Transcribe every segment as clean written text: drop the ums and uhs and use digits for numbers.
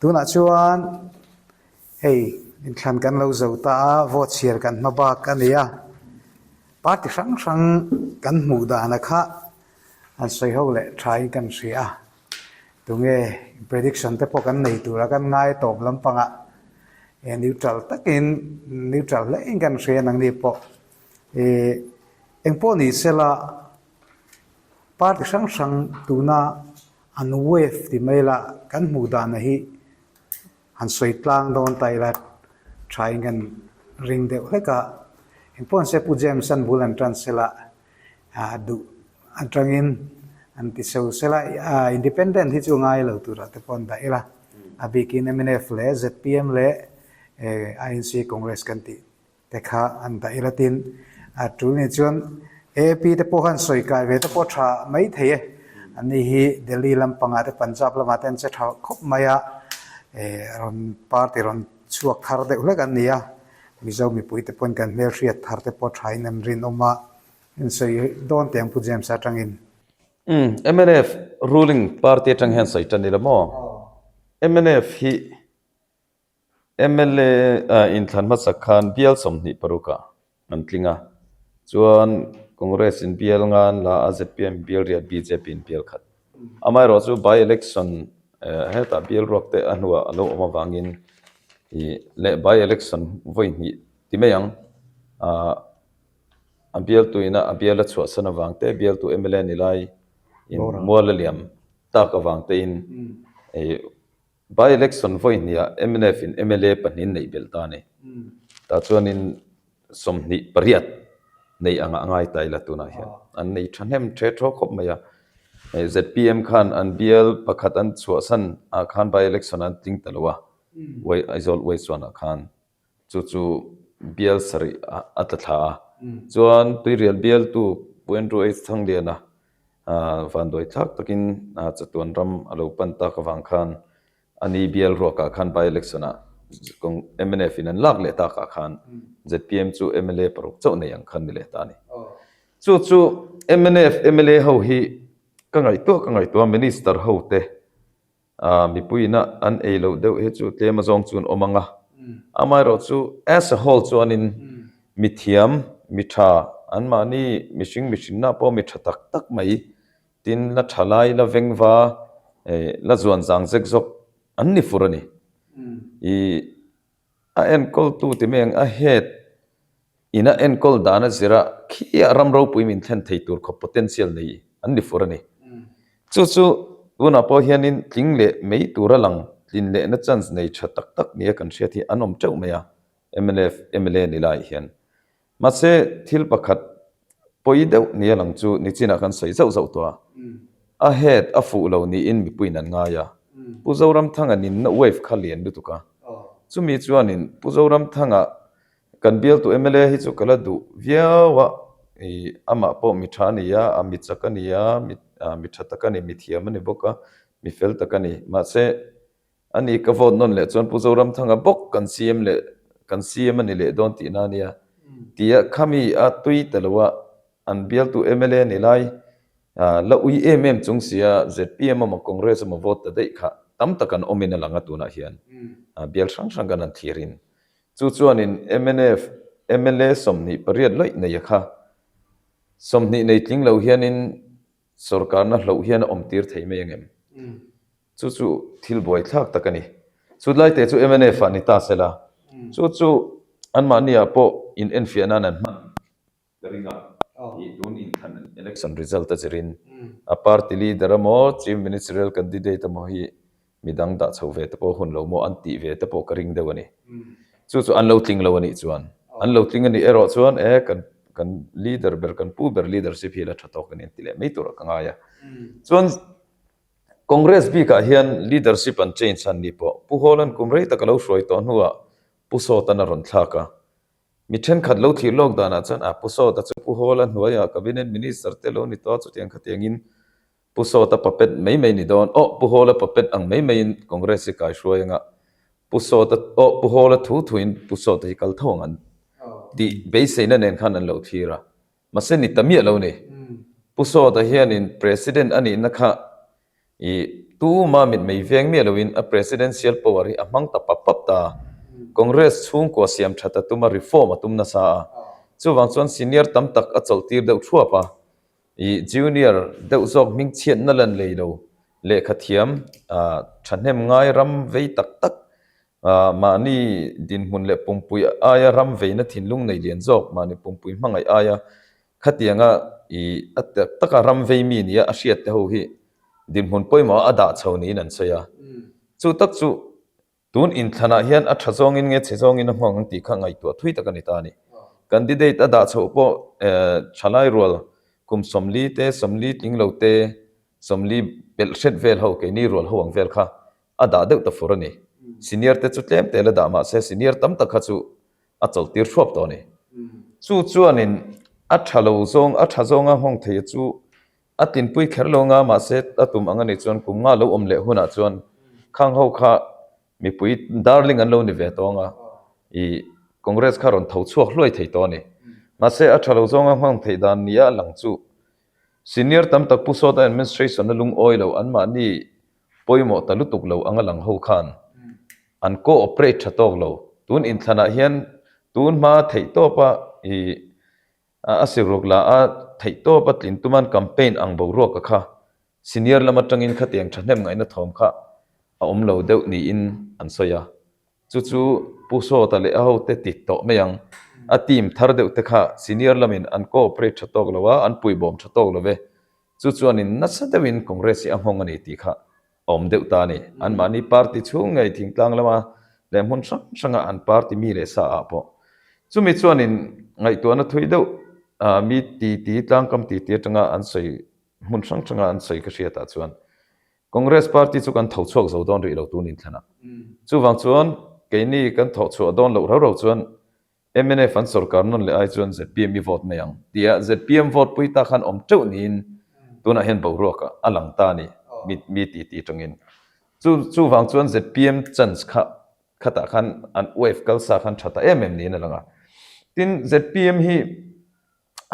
Tunah chuan hei inthlan kan lo zo ta a, vote chhiar kan hma bak a ni a. Party hrang hrang kan hmuh dana kha an sawi ho leh thain kan hria a. Tunge prediction te pawh kan nei tura kan ngai tawp lampangah neutral takin neutral hlein kan hria nangni pawh. Ih engpawh ni sela party hrang hrang tuna an wave ti mai la kan hmuh dana hi han sawi tlang dawn ta ila thain kan ring deuh hlek a. Engpawh ni se Pu James an bul an tan sela ah duh atangin an ti so sela ah independent hi chu ngai lo turah te pawh an dah ila a bikin mnf leh zpm leh eh INC Congress kan tih te kha an dah ila tin a tul ni chuan AAP te pawh khan sawi kai ve te pawh tha mai thei e an ni hi Delhi lampangah te Punjab lamah te an che tha khawp mai a eh rawn party rawn chhuak thar deuh hlek an ni a Mizo mipui te pawhin kan hmelhriat thar te pawh thain an rinawm a in sawi dawn teh ang Pu James atangin. Umm mnf ruling party atang hian sawi tan ila maw? Mnf hi mla inthlan hmasak khan bial 26 ah an tling a, chuan Congress in bial nga an la a, zpm bial riat bjp in bial khat. Amaherawh chu by election hetah bial ruak te a hnuah a lo awm avangin ih leh by election vawi hnih ti mai ang ah a bialtu ina a bial a chhuahsan avang te bialtu mla ni lai in mual a liam tak avang te in ih By election vawi hniah mnf in mla pahnih neih belh ta a ni. Tah chuanin 28 nei angah a ngai ta ila tunah hian an nei thahnem the thaw khawp mai a. Zpm khan an bial pakhat an chhuahsan ah khan by election an tling ta lo a, Aizawl Uaichuanah khan chu chu bial sarih a tla thla a. Chuan Tuirial bialtu Pu Andrew H Thangliana Vanduai thlak takin chatuan ram a lo pan tak avang khan a ni bial ruakah khan by election ah mnf in an lak leh takah khan zpm chu mla paruk chauh nei ang khan ni leh ta a ni. Chu chu mnf mla ho hi ka ngaihtuah ka ngaihtuah minister ho te Mipui ina an ei loh deuh hi chu tlem azawng chu an awm ang a, amaherawh chu as a whole chuanin mi thiam, mi tha, anmahni mihring mihrinna pawh mi tha tak tak mai tin la tha lai, la vengva, la zuan zang zek zawk an ni fur a ni. Ih A enkawltu ti mai ang, a head in a enkawl dan a zir a, khiah ram ropui min thlen thei tur khawp potential nei an ni fur a ni. Chu chu tunah pawh hianin tling leh mai tura lang tlin lehna chance nei tha tak tak nia kan hriat hi an awm teuh mai a, mnf mla ni laiah hian. Mahse thil pakhat pawi deuh nia lang chu nichinah kan sawi zauh zauh tawh a, a head a fuh lo niin mipuiin an ngai a, Pu Zoramthanga ninna wave kha lian lutuk a, chumi chuanin Pu Zoramthanga kan bialtu mla hi chu ka la duh viau a, ih amah pawh mi tha a ni a, a mi chak a ni a, mi tha tak a ni, mi thiam a ni bawk a, mi fel tak a ni. Mahse A ni, ka vote nawn leh chuan Pu Zoramthanga bawk kan CM leh kan CM a ni leh dawn tihna a nia. Tia khami a tui ta lo a, an bialtu mla ni lai la ui em em chung sia zpm emaw Congress emaw vote ta daih kha tam tak an awmin a lang a tunah hian bial hrang hrang kan han thlirin. Chu chuanin mnf mla 28 lawih nei a kha 20 nei tling lo hianin sorkarna hloh hian a awm tir thei mai ang em? Chu chu thil buaithlak tak a ni. Chutlai te chu mnf ah ni ta sela, chu chu anmahni ah pawh in enfiah nan an hman ka ring a, ih tun inthlan election result a zirin a party leader emaw chief ministerial candidate emaw hi midang dah chho ve te pawh hun lo maw an tih ve te pawh ka ring deuh a ni. Chu chu an lo tling lo a nih chuan an lo tling a nih erawh chuan e kan kan leader ber kan pu ber leadership hi la tha tawk a ni an ti leh mai tur ah ka ngai a. Chuan Congress bikah hian leadership an change an ni pawh. Pu Hawla'n kum rei tak a lo hruai tawh hnuah Pu Sawta'n a rawn thlak a. Mi thenkhat lo thlir lawk danah chuan a Pu Sawta chu Pu Hawla hnuaiah Cabinet Minister te lo ni tawh a, chutiang khatiangin Pu Sawta puppet mai mai ni dawn. Aw, Pu Hawla puppet ang mai maiin Congress hi kai hruai anga Pu Sawta, aw, Pu Hawla thu thuin Pu Sawta hi kal tho ang an tih beiseina nen khan an lo thlir a. Mahse ni ta miah lo ni. Pu Sawta hianin President a nihna kha i Tuma mitmei veng miah loin a presidential power hi a hmang ta pap pap ta. Congress chhungkua siam that a tum a, reform a tum nasa a. Chuvang chuan senior tam tak a chawlhtir deuh thuap a. Ih junior deuh zawk hmingchhiatna lan lei lo lehkha thiam thahnem ngai ram vei tak tak mahni dinhmun leh pumpui aia ram veina thinlung nei lian zawk mahni pumpui hmangaih aia Khatianga i a tak taka ram vei mi nia a hriat te ho hi dinhmun pawimawh a dah chho niin an sawi a. Chu tak chu tun inthlanah hian a tha zawngin nge chhe zawngin a hmang ang tih kha ngaihtuah thui tak a ni ta a ni. Candidate a dah chhoh pawh thalai rual kum 40 te, 40 tling lo te, 40 pelh hret vel ho keini rual ho ang vel kha a dah deuh ta fur a ni. Senior te chu tlem tel a dah mahse senior tam tak kha chu a chawlhtir hruap tawh a ni. Chu chuanin a tha lo zawng, a tha zawnga nghawng thei chu a tlinpui kher lo anga mahse a tum ang a nih chuan kum nga lo awm leh hunah chuan khang ho kha mipui darling an lo ni ve tawh anga ih Congress kha rawn tho chhuak hluai thei tawh a ni. Mahse a tha lo zawnga nghawng theih dan nia a lang chu senior tam tak Pu Sawta administration a lungawi lo anmahni pawimawh ta lutuk lo anga lang ho khan an cooperate tha tawk lo. Tun inthlanah hian tun hma theihtawpa i a siruk la a theihtawpa tlin tuman campaign ang boruak a kha senior lam atangin khatiang thahnem ngaihna thawm kha a awm lo deuh niin an sawi a. Chu chu Pu Sawta leh a hote ti tawh mai ang. A team thar deuh te kha senior lamin an cooperate tha tawk lo a, an puibawm tha tawk lo ve. Chu chuanin nasa deuhin Congress hi a nghawng a ni tih kha a awm deuh ta a ni. Anmahni party chhung ngei thingtlang lama leh hmun hrang hranga an party mi leh sa ah pawh. Chumi chuanin ngaihtuahna thui deuh mi titi tlangkam titi atanga an sawi hmun hrang hranga an sawi ka hriatah chuan Congress party chu kan tho chhuak zo dawn rih lo tun inthlanah. Chuvang chuan keini kan thawh chhuah dawn loh rau rau chuan Mnf an sorkar nawn leh ai chuan zpm i vote mai ang tia zpm vote pui ta khan awm teuh niin tunah hian boruak a lang ta a ni mi mi ti ti tangin. Chu chuvang chuan zpm chance kha khatah khan an wave kal sa khan tha ta em em niin a lang a. Tin zpm hi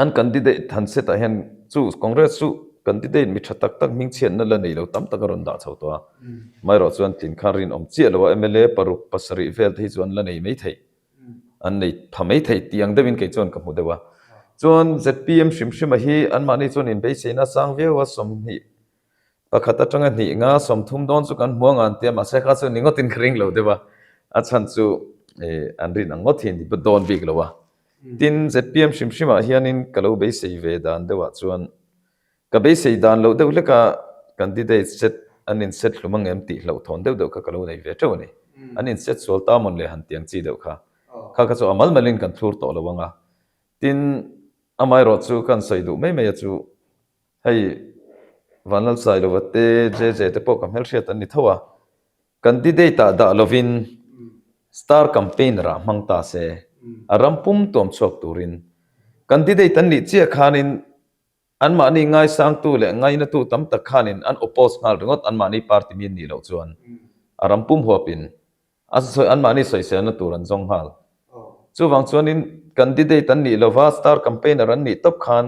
an candidate han set ah hian chu Congress chu candidate mi tha tak tak hmingchhiatna la nei lo tam tak a rawn dah chho tawh a. Amaherawh chuan tlin khan rinawm chiah lo a mla paruk pasarih vel te hi chu an la nei mai thei. An nei tha mai thei tih ang deuhin kei chuan ka hmu deuh a. Chuan zpm hrim hrima hi anmahni chuan inbeiseina a sang viau a, 20 pakhat atanga hnih nga 30 dawn chu kan hmu ang an tia mahse kha chu ni ngawtin ka ring lo deuh a, a chhan chu ih an rin ang ngawt hi an dawn bik lo a. Tin zpm hrim hrimah hianin ka lo beisei ve dan deuhah chuan Ka beisei dan loh deuh hlek a, candidate set an in set hlum ang em tih hlauhthawn deuh deuh kha ka lo nei ve teuh a ni. An in set sual ta mawn le han tiang chi deuh kha. Kha kha chu a mal malin kan thlur tawh lo ang a. Tin, amaherawh chu ka han sawi duh mai mai a chu, hei Vanlalsailova te, JJ te pawh ka hmelhriat an ni tho a, candidate ah dah lovin star campaigner ah hmang ta se, a ram pum tuam chhuak turin candidate an nih chiah khanin Anmahni ngaisangtu leh ngainatu tam tak khanin an oppose nghal ringawt anmahni party mi an nih loh chuan a ram pum huapin a sawi anmahni sawiselna tur an zawng nghal. Chuvang chuanin candidate an nih lova star campaigner an nih tawp khan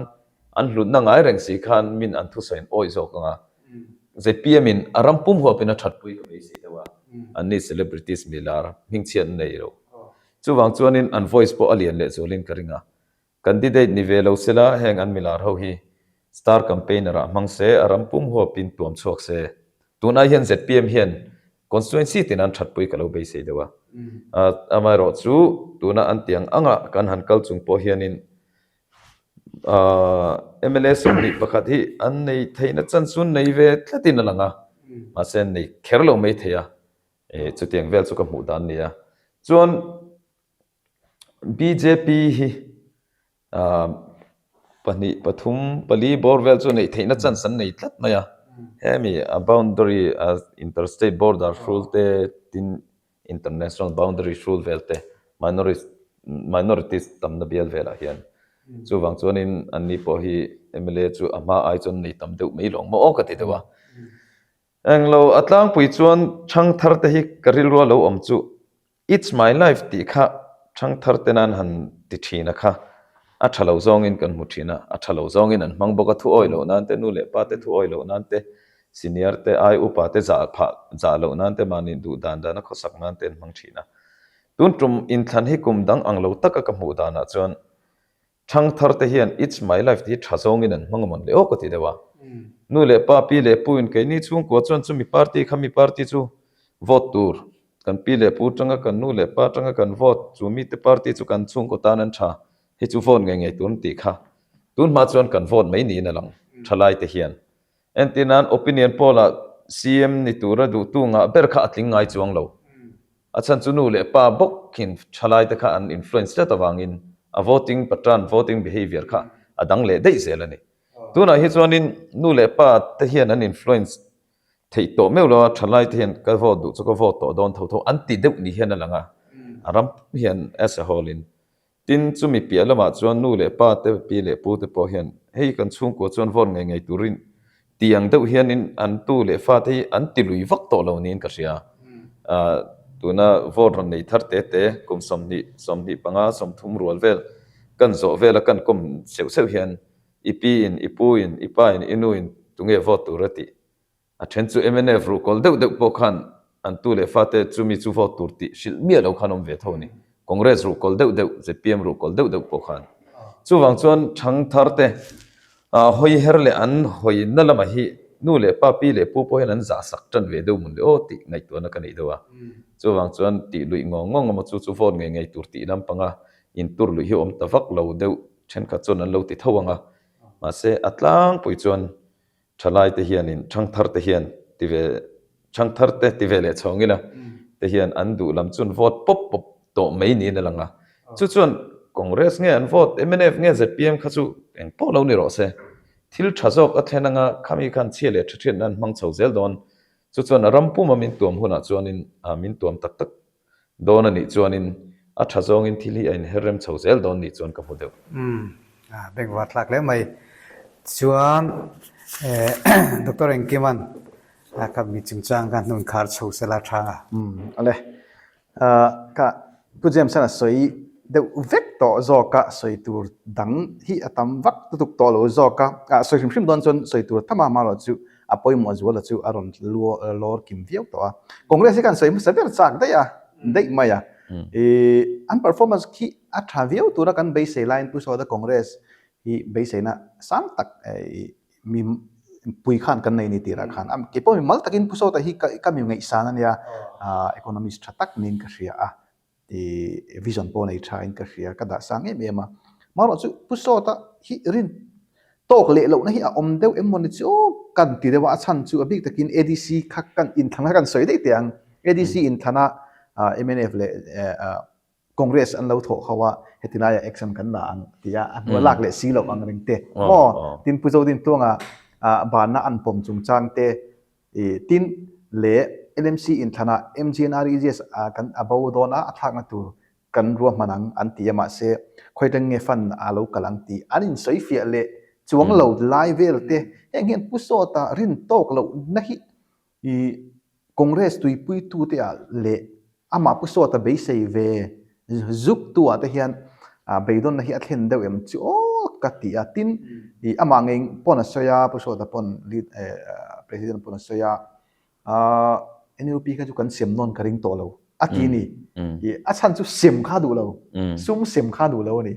an hlutna ngai reng si khan min an thusawi an awih zawk ang a. Zpm in a ram pum huapin a thatpui ka beisei deuh a, anni celebrities mi lar hmingchhiat an nei lo. Chuvang chuanin an voice pawh a lian lehzualin ka ring a. Candidate ni ve lo sela heng an milar ho hi star campaigner ah hmang se, a ram pum huapin tuam chhuak se. Tunai hian zpm hian constituency tin an thatpui ka lo beisei deuh a. Amaherawh chu tuna an tiang anga kan han kal chung pawh hianin mla 21 hi an nei theihna chance chu nei ve tlatin a lang a, mahse an nei kher lo mai thei a, chutiang vel chu ka hmuh dan a ni a. Chuan Bjp hi pahnih pathum pali bawr vel chu neih theihna chance an nei tlat mai a, hemi a boundary a inter state border hrul te tin international boundary hrul vel te minorities tamna bial velah hian chuvang chuanin anni pawh hi mla chu a hma ai chuan nei tam deuh mai lawng maw aw ka ti deuh a. Englo a tlangpui chuan thangthar te hi ka rilru a lo awm chu It's my life tih kha thangthar te nan han ti thin a kha, a tha lo zawngin kan hmu thin a, a tha lo zawngin an hmang bawk a, thu awi loh nan te, nu leh pa te thu awi loh nan te. senior te ai upa te zah phah zah loh nan te mahni duh dan dana khawsak nan te an hmang thin a. Tun tum inthlan hi kum dang ang lo taka ka hmuh danah chuan Thangthar te hian It's my life tih hi tha zawngin an hmang amawn le aw ka ti deuh a. Nu leh pa, pi leh pu in keini chhungkua chuan chumi party kha mi party chu vote tur kan pi leh pu tanga kan nu leh pa tanga kan vote chu mite party chu kan chhungkaw tan an tha hi chu vote ngei ngei tur an tih kha tun hma chuan kan vote mai niin a lang thalai te hian. Entir nan opinion poll ah CM ni tura duhtu ngah ber kha a tling ngai chuang lo. A chhan chu nu leh pa bawkin thalai te kha an influence tlat avangin a voting pattern, voting behavior kha a dang leh daih zel a ni. Tunah hi chuanin nu leh pa te hian an influence theih tawh meuh lo a, thalai te hian ka vote duh chu ka vote tawh dawn tho tho an ti deuh ni hian a lang a, a ram hian as a whole in Tin, chumi piah lamah chuan nu leh pa te, pi leh pu te pawh hian hei kan chhungkua chuan vote ngei ngei turin ti ang deuh hianin an tu leh fa te hi an ti lui vak tawh lo niin ka hria. Tuna vote rawn nei thar te te kum 20, 25, 30 rual vel kan zawh vela kan kawm seuh seuh hian i pi in, i pu in, i pa in, i nu in tunge vote tur a tih A then chu mnf ruhkawl deuh deuh pawh khan an tu leh fate chumi chu vote tur tih hrilh miah lo khan awm ve tho a ni. Congress ruhkawl deuh deuh, zpm ruhkawl deuh deuh pawh khan. Chuvang chuan thangthar te hawi her leh an hawina lamah hi nu leh pa, pi leh pu pawh hian an zah sak tan ve deuh mun le aw tih ngaihtuahna ka neih deuh a. Chuvang chuan tih luih ngawng ngawng emaw chu chu vote ngei ngei tur tih lampanga intur luih hi awm ta vak lo deuh thenkhat chuan an lo ti tho ang a. Mahse a tlangpui chuan Thalai te hianin thangthar te hian ti ve thangthar te ti ve leh chhawng ila te hian an duh lam chuan vote pawp pawp tawh mai niin a lang a. Chu chuan Congress nge an vote mnf nge zpm kha chu eng pawh lo ni rawh se. Thil tha zawk a thlen anga khami khan chhia leh tha thiatna an hmang chho zel dawn. Chu chuan a ram puma min tuam hunah chuanin min tuam tak tak Dawn a nih chuanin a tha zawngin thil hi a inher rem chho zel dawn nih chuan ka hmu deuh. Umm, a bengvar thlak hle mai. Chuan Doctor Engkiman ka mi chungchang kha hnun khar chho sela tha a. Umm, ale. Ka Pu James-an a sawi deuh vek tawh zawk a, sawi tur dang hi a tam vak lutuk tawh lo zawk a. Sawi hrim hrim dawn chuan sawi tur tham a, amaherawh chu a pawimawh zuala chu a rawn lawr kim viau tawh a. Congress hi kan sawi hmasa ber chak daih a, daih mai a. Ih, an performance khi a tha viau tura kan beisei laiin Pu Sawta Congress hi beiseina sang tak mi pui khan kan nei ni tirah khan. Kei pawh mi mal takin Pu Sawta hi ka mi ngaihsan a nia, economist tha tak niin ka hria a. I vision pawh nei tha in ka hria, ka dah sang em em a. Marawh chu Pu Sawta hi rin tawk leh lohna hi a awm deuh em mawni chu aw kan ti deuh a, a chhan chu a bik takin ADC kha kan inthlan kha kan sawi daih teh ang. ADC inthlana mnf leh Congress an lo thawh ho a, heti laiah action kan la ang ti a, a hnuai lak leh si loh ang reng te maw? Tin Pu Zodintluanga banna an pawm chungchang te I tin leh LMC inthlanah MGNREGS a kan a bo dawn a, a thlakna tur kan ruahman ang an ti a, mahse khawitleng nge fund a lo kal ang tih an insawifiah leh chuang lo lai vel te heng hian Pu Sawta rin tawk lohna hi i Congress tuipuitute ah leh Amah Pu Sawta beisei ve zuk tu ah te hian beidawnna hi a thlen deuh em chu aw ka ti a, tin i amah ngei pawn a sawi a, Pu Sawta pawn lead president pawn a sawi a, NUP kha chu kan sem nawn ka ring tawh lo a ti ni, i a chhan chu sem kha duh lo, sum sem kha duh lo a ni.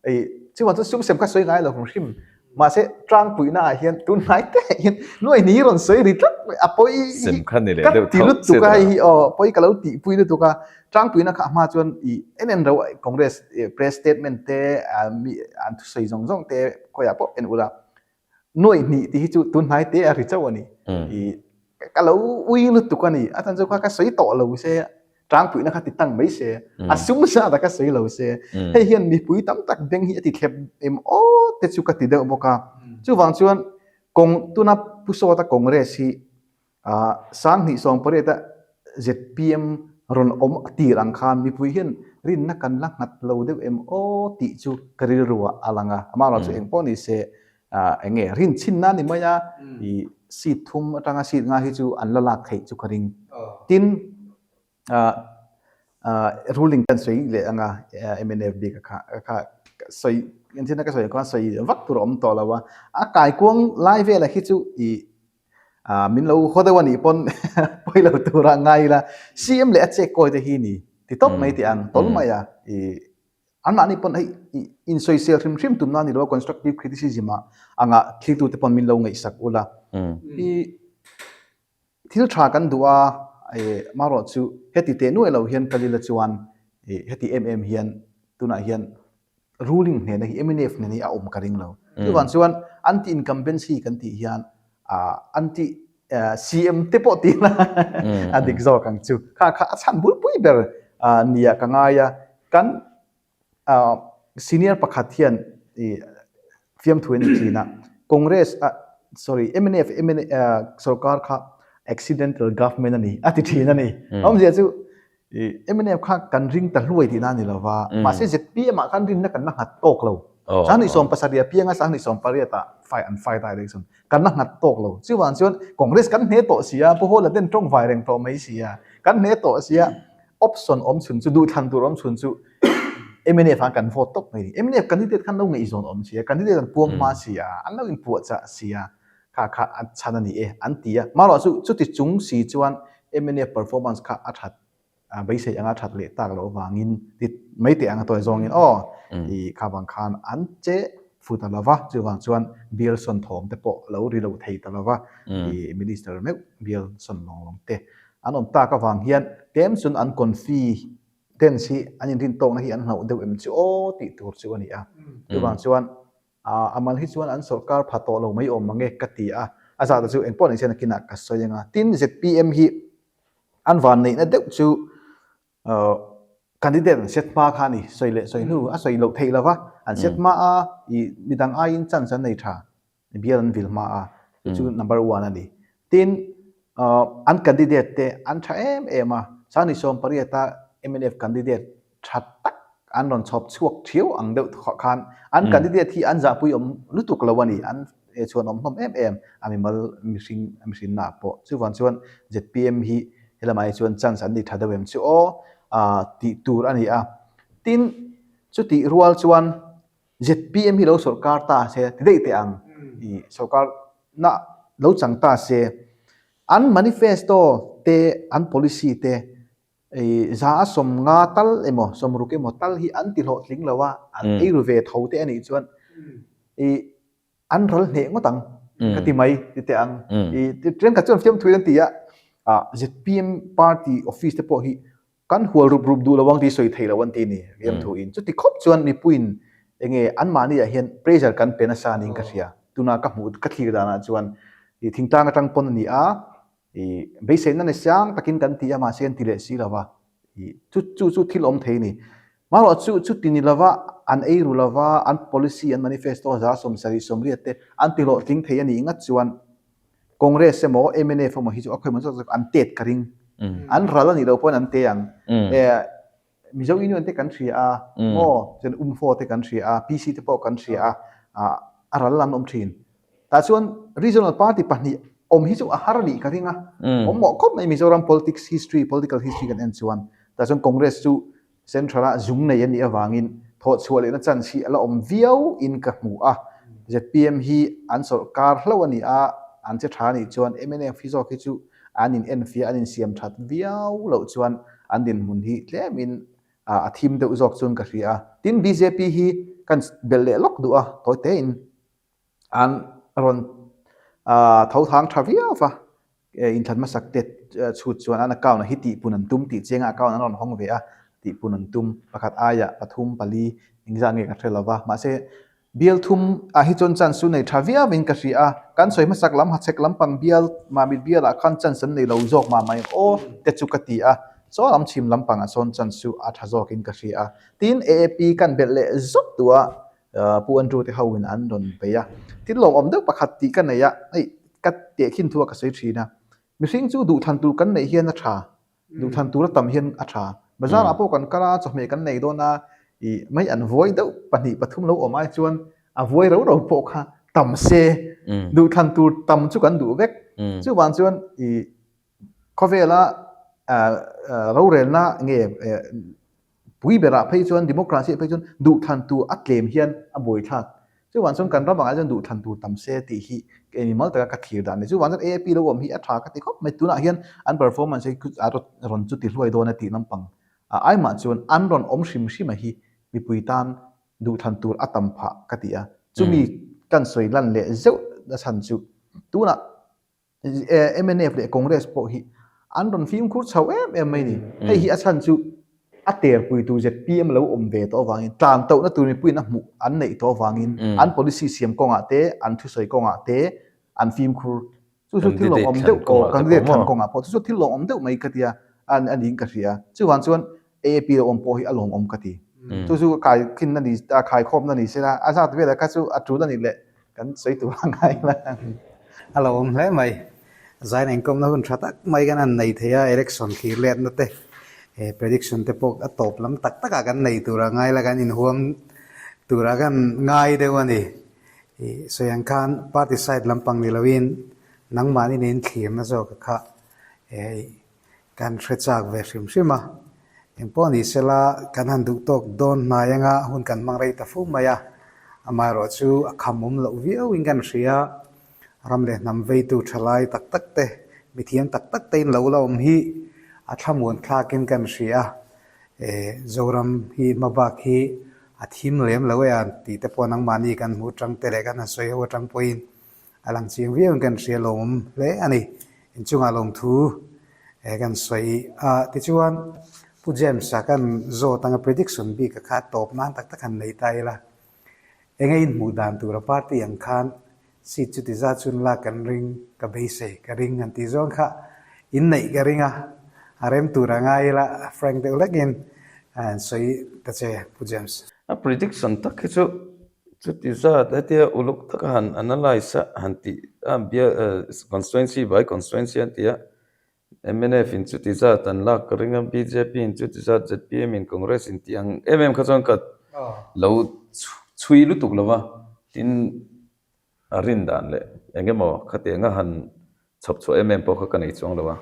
Ei, chuan chu sum sem kha sawi ngai lo hrim hrim. Mahse, tlangpuina ah hian tun hnai te hian nuai ni rawn sawi ri tlat mai a pawi Sem kha ni leh deuh ti lutuk a hei hi aw pawi ka lo tih pui lutuk a. Tlangpuina kha a hma chuan i en en ro Congress press statement te mi an thusawi zawng zawng te khawiah pawh en ula. Nuaih hnih tih hi chu tun hnai te a ri chauh a ni. I ka lo ui lutuk a ni. A chan chu kha ka sawi tawh lo se, tlangpuihna kha ti tang mai se, a sum zat a ka sawi lo se. Hei hian mipui tam tak beng hi a ti thlep em aw te chu ka ti deuh bawk a. Chuvang chuan kawng tuna Pu Sawta Congress hi 20 pariat a zpm rawn awm tir ang khan mipui hian rinna kan la nghat lo deuh em aw tih chu ka rilru ah a lang a, amaherawhchu eng pawh ni se eng nge rin chhinna a ni mai a, ih seat thum atanga seat nga hi chu an la lak theih chu ka ring. Tin, ruling kan sawi leh ang a mnf bik kha kha sawi engtin ka sawi khan sawi vak tur a awm tawh lo a, a kaikuang lai velah hi chu ih. Min lo haw deuh a nih pawn pawi lo tura ngai ila CM leh a chek kawi te hi ni ti tawp mai tih ang tawl mai a i anmahni pawn hei insawisel hrim hrim tumna a ni lo a constructive criticism ah anga thiltute pawn min lo ngaihsak ula i Thil tha kan duh a, marawh chu heti teh nuai lo hian kal ila chuan heti em em hian tunah hian ruling hnena hi mnf hnena hi a awm ka ring lo. Chuvang chuan anti incumbency kan tih hian anti CM te pawh tih ila a dik zawk ang chu. Kha kha a chhan bulpui ber nia ka ngai a, kan Senior pakhat hian i fiamthu a ni thin a, Congress ah sorry mnf sorkar kha accidental government a ni a ti thin a ni. Awmzia chu i mnf kha kan ring ta hluai tihna a ni lo va, mahse zpm ah khan rinna kan la nghat tawk lo. 2017 a pianga 2018 ah fight an fight a election kan la nghat tawk lo. Chuvang chuan Congress kan hne tawh si a, Pu Hawla ten tawng vai reng tawh mai si a, kan hne tawh si a, option awm chhun chu duhthlan tur awm chhun chu mnf ah kan vote tawp mai ni. Mnf candidate khan lo ngaihzawn awm si a, candidate an puang hma si a, an lo inpuahchah si a, kha kha a chhan a ni e an ti a. Marawh chu chuti chung si chuan mnf performance kha a that beisei anga that leh tak loh avangin ti mai teh ang a tawi zawngin aw i kha vang khan an che fu ta lova, chuvang chuan bial sawn thawm te pawh lo ri lo thei ta lova i minister meuh bial sawn lawng lawng te An awm tak avang hian tlem chuan an confi dence hi an inrin tawkna hi an hlauh deuh em chu aw tih tur chu a ni a. Chuvang chuan a mal hi chuan an sawrkar pha tawh lo mai awm mang e ka ti a, a zat chu engpawh ni se nakinah ka sawi ang a. Tin, zpm hi an vanneihna deuh chu candidate an set hma kha a ni, sawi leh sawi hnu a sawi loh theih lova, an set hma a i midang aiin chance an nei tha. Bial an vil hma a, chu chu number one a ni. Tin, an candidate te an tha em em a, 2018 a mnf candidate tha tak an rawn chhawp chhuak thiau ang deuh khan an candidate hi an zahpui awm lutuk lo a ni, an chhuan awm hlawm em em a mimal mihring mihrinna ah pawh. Chuvang chuan zpm hi helamah hi chuan chance an nei tha deuh em chu aw tih tur a ni a. Tin, chutih rual chuan Zpm hi lo sawrkar ta se ti daih teh ang i sawrkar na lo chang ta se an manifesto te an policy te i za a sawmnga tal emaw sawmruk emaw tal hi an ti hlawhtling lo a an ei ru ve tho te anih chuan i an ral hneh ngawt ang ka ti mai ti teh ang i thenkhat chuan fiamthui an ti a ah zpm party office te pawh hi Kan hual rup rup duh lo ang tih sawi thei lo an ti ni riam thu in. Chuti khawp chuan mipuiin enge anmahni ah hian pressure kan pe nasa niin ka hria. Tuna ka hmuh ka thlir danah chuan i thingtlang atang pawn a ni a, i beiseina ni siang takin kan ti a mahse an ti leh si lo va, i chu chu chu thil awm thei a ni. Marawh chu chuti ni lova an ei ru lova an policy an manifesto 70 80 te an ti hlawhtling thei a nih ngat chuan Congress emaw mnf emaw hi chu a khawi maw zawk zawk an tet ka ring. An ral a nih loh pawhin an te ang. Mizo Union te kan hria a, maw chuan UMFO te kan hria a, PC te pawh kan hria a, a ral an awm thin. Tah chuan regional party pahnih awm hi chu a har a nih ka ring a. Awm mawh khawp mai Mizoram politics history, political history kan en chuan. Tah chuan Congress chu Central-a zung nei a nih avangin thawhchhuah lehna chance hi a la awm viau in ka hmu a. Zpm hi an sawrkar hlauh a ni a, an che tha a nih chuan mnf hi zawk hi chu an in enfiah, an insiam that viau loh chuan an dinhmun hi tlemin a thim deuh zawk chuan ka hria a. Tin, bjp hi kan belh leh lawk duh a, tawi tein an rawn tho thang tha viau va, inthlan hmasak te chhut chuan an account ah hi tihpun an tum tih chianga account an rawn hawng ve a, tihpun an tum pakhat aiah pathum pali engzah nge ka hre lo va, mahse bial thum ah hi chuan chance chu nei tha viau in ka hria a, kan sawi hmasak lam hachhek lampang bial mamit bial ah khan chance an nei lo zawk mah mai aw te chu ka ti a, saw lam chhim lampang ah sawn chance chu a tha zawk in ka hria a, tin AAP kan belh leh zawk duh a. Pu Andrew te ho in an rawn bei a, thil lawmawm deuh pakhat tih ka nei a, hei ka tehkhin thu a ka sawi thin a, mihring chu duhthlan tur kan neih hian a tha, duhthlan tur a tam hian a tha, bazar ah pawh kan kal a, chawhmeh kan nei dawn a, ih mai an vuai deuh pahnih pathum lo awm ai chuan a vuai ro ro pawh kha tam se, duhthlan tur tam chu kan duh vek, chuvang chuan ih khawvela rorelna nge pui berah phei chuan democracy ah phei chuan duhthlan tur a tlem hian a buaithlak. Chuvang chuan kan ram angah chuan duhthlan tur tam se tih hi kei mimal taka ka thlir dan a ni. Chuvang chuan AAP lo awm hi a tha ka ti khawp mai. Tunah hian an performance hi a rawn chuti hluai dawn a tih lampang a aimah chuan an rawn awm hrim hrim a hi mipui tan duhthlan tur a tam phah ka ti a. Chumi kan sawi lan leh zeuh na chhan chu tunah mnf leh Congress pawh hi an rawn fimkhur chho em em mai ni. Hei hi a chhan chu a terpui tur zpm lo awm ve tawh avangin tlan tohna tur mipuiin a hmuh an neih tawh avangin an policy siam kawngah te an thusawi kawngah te an fimkhur chu chu thil lawmawm deuh aw candidate thlan kawngah pawh chu chu thil lawmawm deuh mai ka tia a niin ka hria. Chuvang chuan AAP lo awm pawh hi a lawmawm ka ti. Chu chu kai khinna ni a khaikhawmna ni sela a zat velah kha chu a tul a nih leh kan sawi tur a ngai la. A lo awm hle mai. Zain inkawmna hun tha tak mai kan han nei thei a, election thlir letna te, prediction te pawh a tawp lam tak takah kan nei tur a ngai la, kan inhuam tura kan ngai deuh a ni. Sawi ang khan party side lampang ni loin nangmahni nen thlirna zawk kha Kan hre chak ve hrim hrim a, engpawh ni sela kan han duh tawk dawn hnai anga hun kan hmang rei ta fo mai a, amaherawh chu a kham awm loh viau in kan hria, ram leh hnam veitu thalai tak tak te, mithiam tak tak te in lo la awm hi a thlamuan thlak in kan hria, Zoram hi hmabak hi a thim lem lo e an tih te pawh nangmahni kan hmuh atang te leh kan han sawi ho atang pawhin A lang chiang viau in kan hria lawmawm hle a ni. Inchungah lawmthu kan sawi a, tichuan Pu James-a kan zawt anga prediction bik a kha tawp nan tak tak han nei ta ila. Enge inhmuh dan tura party ang khan seat chuti zat chun lak kan ring, ka beisei, ka ring han tih zawng kha inneih ka ring a, a rem tur a ngai ila frank deuh hlekin han sawi ta che Pu James. A prediction tak hi chu Chuti zat hetia uluk taka han analyse a han tih a bial constituency by constituency an ti a, mnf in chuti zat an lak ka ring a, bjp in chuti zat, zpm in Congress in tih ang em em kha chuan ka lo chhui lutuk lo va, tin a rin dan leh eng emaw khatianga han chhawp chhuah em em pawh kha ka nei chuang lo a,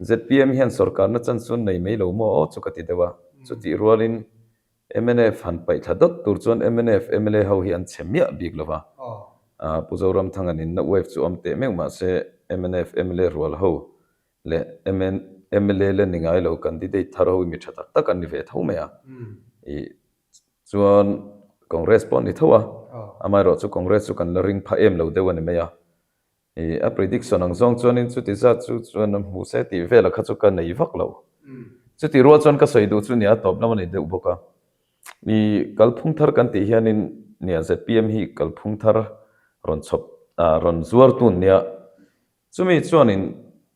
zpm hian sorkarna chance chu an nei mai lo maw aw chu ka ti deuh a, chutih rualin Mnf han paih thla dawt tur chuan mnf mla ho hi an chhe miah bik lo va, Pu Zoramthanga ninna wave chu awm teh meuh mah se mnf mla rual ho leh mla la ni ngai lo candidate thar ho hi mi tha tak tak an ni ve tho mai a, ih chuan Congress pawh an ni tho a, amaherawh chu Congress chu kan la ring pha em lo deuh a ni mai a. Ih, a prediction ang zawng chuanin chuti zat chu chuan a hmu se tih velah kha chu ka nei vak lo. Chuti rual chuan ka sawi duh chu nia tawp lam a ni deuh bawk a. Ih, kalphung thar kan tih hianin nia zpm hi kalphung thar rawn chhawp ah rawn zuar tun nia. Chumi chuanin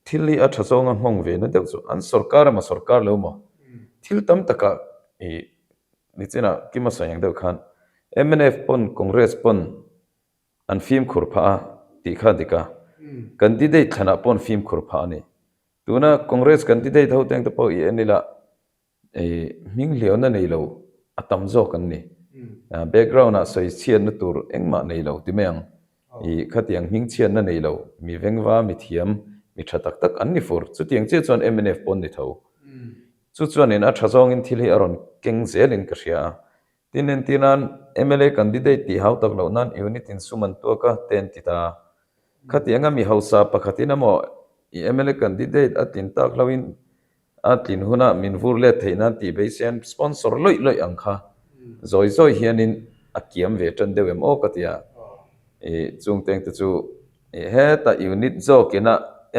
thil hi a tha zawnga nghawng ve na deuh chu an sorkar emaw sorkar lo maw thil tam takah ih nichinah Kima sawi ang deuh khan mnf pawn Congress pawn An fimkhur phah a tih kha dik a, candidate thlanah pawh an fimkhur phah a ni. Tuna Congress candidate ho teng te pawh i en ila hming hliauna nei lo a tam zawk an ni. Background ah sawi chhiatna tur engmah nei lo ti mai ang. I khatiang hming chhiatna nei lo, mi vengva, mi thiam, mi tha tak tak an ni fur. Chutiang chiah chuan mnf pawh an ni tho. Chu chuanin a tha zawngin thil hi a rawn keng zelin ka hria a. Tin entir nan mla candidate tih hau tak loh nan unit in sum an tuak a te an ti ta. Khatianga mi hausa pakhatin emaw i mla candidate a tlin tak hloin a tlin hunah min vur let theih nan tih beisei an sponsor lawih lawih ang kha zawi zawi hianin a kiam ve tan deuh em aw ka ti a. I chung teng te chu i heta unit zawkina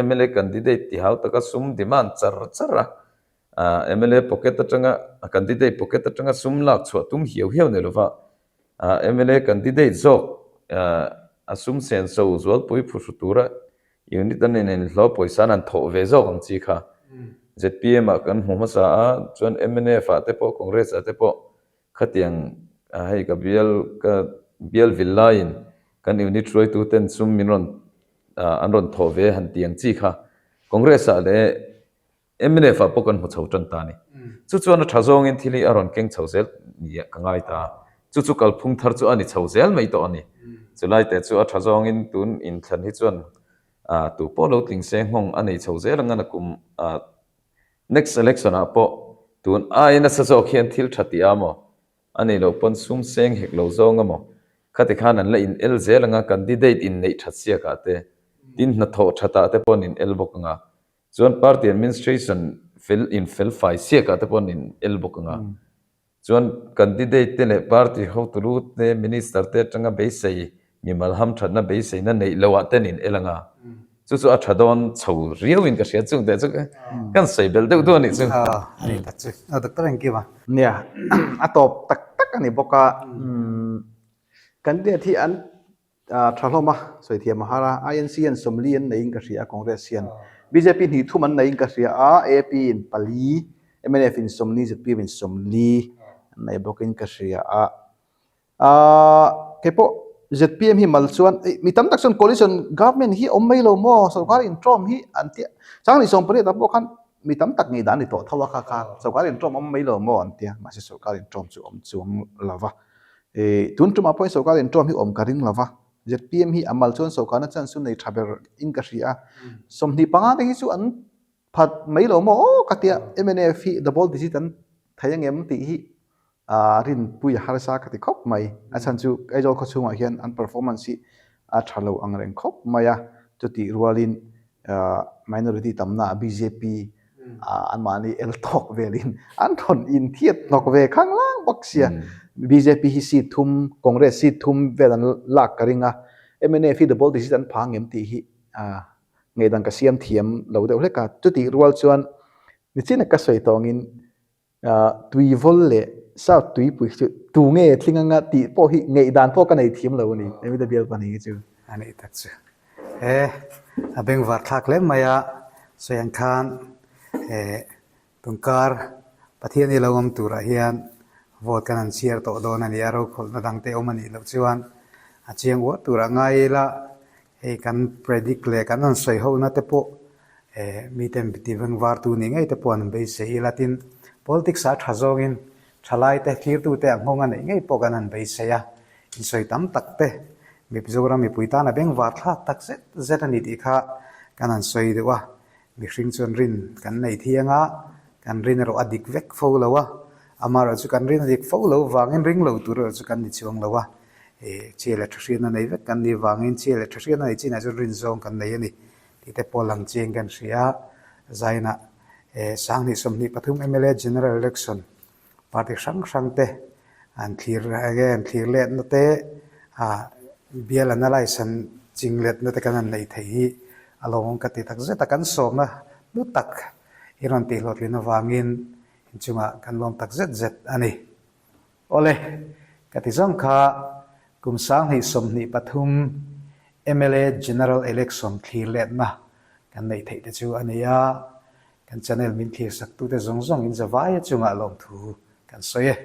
mla candidate tih hau taka sum demand char char a. Mla pocket atanga a candidate pocket atanga sum lak chhuah tum hiau hiau nei lova, mla candidate zawk a sum senso zualpui phuhru tura unit an inhlawh pawisa an han thawh ve zawk ang chi kha zpm ah kan hmu hmasa a, chuan mnf ah te pawh Congress ah te pawh khatiang hei ka bial ka bial vil laiin kan unit hruaitu ten sum min rawn an rawn thawh ve han ti ang chi kha Congress ah leh Mnf ah pawh kan hmu chho tan ta a ni. Chu chuan a tha zawngin thil hi a rawn keng chho zel ni ka ngai ta a. Chu chu kalphung thar chu a ni chho zel mai tawh a ni. Chulai te chu a tha zawngin tun inthlan hi chuan tu pawh lo tling se nghawng a nei chho zel ang a nakum next election ah pawh tun ai nasa zawk hian thil tha tih a maw? A nei loh pawn sum seng hek lo zawng a maw? Khati khan an la in el zel anga candidate in neih that siakah te, tin hnathawh thatah te pawh an in el bawk anga, chuan party administration fel in fel fai siakah te pawh an in el bawk anga. Chuan candidate te leh party hotu te, minister te atanga beisei mimal hamthatna beiseina neih loh ah ten in el anga, chu chu a tha dawn chho riau in ka hria chung teh chu kan sawi belh deuh duh a nih chu. A ni tak chu. A doctor engkim a? Nia, a tawp tak tak a ni bawk a. Candidate hi an tha hlawm a, sawi thiam a har a. INC hian 40 an neiin ka hria a, Congress hian. Bjp hnih thum an neiin ka hria a, AP in pali, mnf in 40, zpm in 40 an nei bawkin ka hria a. Aaa kei pawh zpm hi mal chuan eh mi tam tak chuan coalition government hi awm mai lo maw sorkar intawm hi an tia chang ni 18 ah pawh khan mi tam tak ngei dan a ni tawh tho a kha kha sorkar intawm awm mai lo maw an tia mahse sorkar intawm chu awm chuang lo va eh tun tumah pawhin sorkar intawm hi awm ka ring lo va zpm hi a mal chuan sorkarna chance chu nei tha ber in ka hria a 25 te hi chu an phat mai lo maw aw ka tia mnf hi double digit an thei angem tih hi a rinpui a harsa ka ti khawp mai. A chhan chu Aizawl khaw chhungah hian an performance hi a tha lo ang reng khawp mai a, chutih rualin minority tamna bjp anmahni el tawk velin an rawn inthiat hnawk ve khanglang bawk sia. Bjp hi seat thum, Congress seat thum vel an lak ka ring a, mnf hi double digit an phang em tih hi ngeihdang ka siam thiam lo deuh hlek a. Chutih rual chuan nichina ka sawi tawngin Tuivawl leh South Tuipui chu tu nge tling anga tih pawh hi ngaihdan pawh ka nei thiam lo a ni, Amita bial pahnih hi chu. A nih tak chu. He a bengvar thlak hle mai a, sawi ang khan tungkar Pathian i lo awm turah hian vote kan han chhiar tawh dawn a ni a, rokhawlhna dangte awm a nih loh chuan a chiang uar turah ngai ila hei kan predict leh kan han sawi hona te pawh Miten ti vengvartu nih ngei te pawh an beisei ila tin politics ah tha zawngin thalaite thlirtute a nghawng a neih ngei pawh kan han beisei a, insawi tam tak te Mizoram mipui tan a bengvar thlak tak zet zet a ni tih kha kan han sawi deuh a, mihring chuan rin kan nei thiang a, kan rin erawh a dik vek fo lo a, amaherawh chu kan rin a dik fo lo vangin ring lo tur erawh chu kan ni chuang lo a, chhia leh tha hriatna nei vek kan nih vangin chhia leh tha hriatna nei chinah chuan rin zawng kan nei a ni. Tih te pawh lang chiang kan hria a, Zainah 2023 mla General Election party hrang hrang te an thlir enge an thlir letna te bial analyse an ching letna te kan han neih theih hi a lawmawm ka ti tak zet a, kan sawmna hlu tak i rawn tih hlawhtlin avangin inchungah kan lawm tak zet zet a ni. Awle, ka ti zawng kha kum 2023 mla General Election thlir letna kan neih theih te chu a ni a, kan channel min thlir saktute zawng zawng in zavaia chungah lawmthu kan sawi e.